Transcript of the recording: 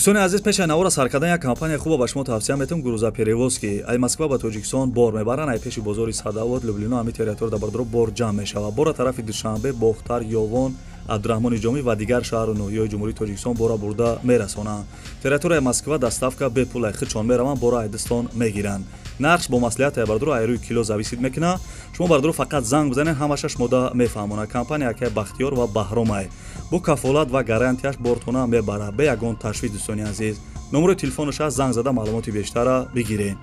Дӯстони азиз, пеши навора сар кардан як компания хуба ба шумо тавсия метавам: грузоперевозки. Ай Москва ба Тоҷикистон бор мебаранд. Ай пеши бозори Садовод, Люблино, ҳами территория бардаро бор ҷамъ мешавад. Бора тарафи Душанбе, Бохтар, Ёвон, Абдураҳмони Ҷомӣ ва дигар шаҳру ноҳияҳои Ҷумҳурии Тоҷикистон бора бурда мерасонанд. Территорияи Москва доставка бепул, худшон мераванд, бора айдистон мегиранд. Нархш бо маслиҳат, бардаро, ай рӯи кило зависит мекунад. Шумо, бардаро, фақат занг бизанед, ҳамаша шумода мефаҳмонад. Компания акай Бахтиёр ва Баҳромай бо кафолат ва гарантияш бортона мебарад, бе ягон ташвиш. Дӯстони азиз, номерои телефонаш аст, занг зада маълумоти бештара бигиред.